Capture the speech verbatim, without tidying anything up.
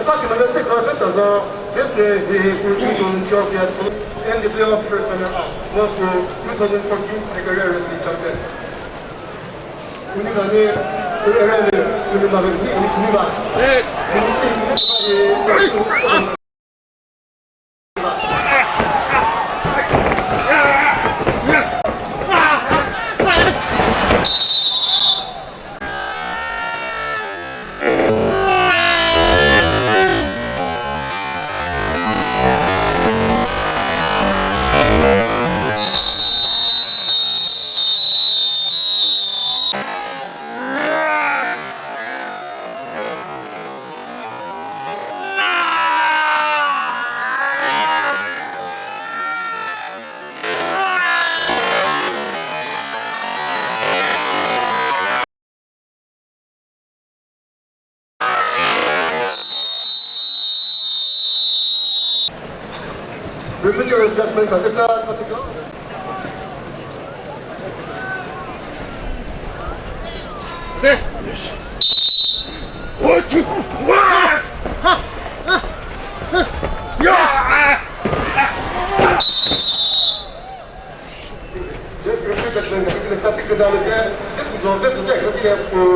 Pati mane se ka ta za, this is the N W F first runner up, not for two thousand fourteen Nigeria Wrestling Champion. Kuni mane, kuni mane, kuni mane. Refrigerator adjustment ka kesa katika.